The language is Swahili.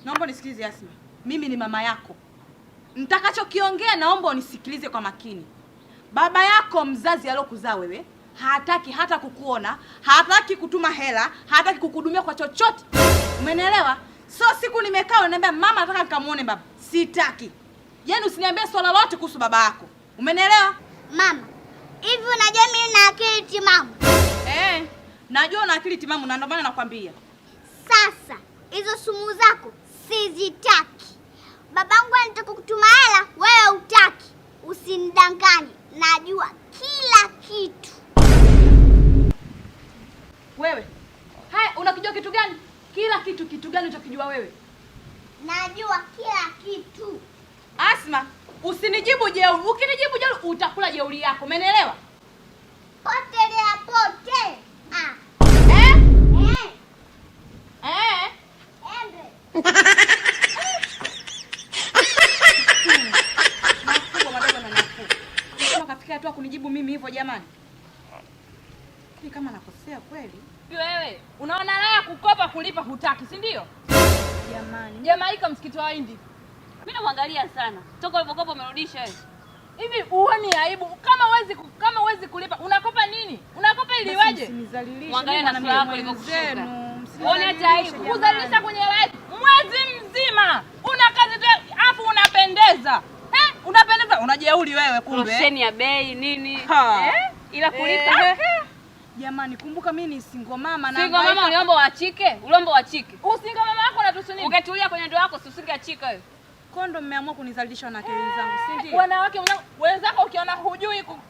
Naomba nisikilize Asma. Mimi ni mama yako. Nitakachokiongea naomba unisikilize kwa makini. Baba yako mzazi aliyokuzaa wewe hataki hata kukuona, hataki kutuma hela, hataki kukuhudumia kwa chochote. Umenielewa? So siku nimekaa unaniambia mama nataka nikamuone baba. Sitaki. Yaani usiniambie swala lolote kuhusu baba yako. Umenielewa? Mama, hivi unajua mimi na akili timamu? Eh, najua una akili timamu na ndio maana nakwambia. Sasa hizo sumu zako sizitaki. Babangu anataka kutuma hela, wewe hutaki. Usinidanganye, najua kila kitu. Wewe. Haya, unakijua kitu gani? Kila kitu kitu gani utakijua wewe? Najua kila kitu. Asma, usinijibu jeuri. Ukinijibu jeuri utakula jeuri yako. Umenielewa? Potelea pote. Ah. Eh? Eh. Eh. Embe. Makubwa madogo na nafuu. Kama kafikia hatua kunijibu mimi hivyo jamani. Ni kama nakosea kweli. Wewe unaona raha kukopa kulipa hutaki, si ndio? Jamani. Jamaika msikiti wa Hindi. Mimi namwangalia sana. Toka ulipokopa umerudisha wewe. Hivi huoni aibu? Kama huwezi kulipa unakopa nini? Unakopa ili iweje? Msinizalilishe. Mwangalie na sura yako ilivyokushuka. Uone hata aibu. Kuzalilisha kwenye live mwezi mzima. Una kazi tu afu unapendeza. Eh? Unapendeza, unajeuri wewe kumbe. Losheni ya bei nini? Ha. Eh? Ila kulipa. Eh. Jamani, kumbuka mimi ni single mama na Single mama uliomba uachike? Uliomba uachike. Usinga mama yako unatusu nini? Ungetulia kwenye ndoa yako si usingeachika wewe. Kondo mmeamua kunizalilisha wanawake wenzangu, si ndio? Wanawake wenzako ukiona hujui kukula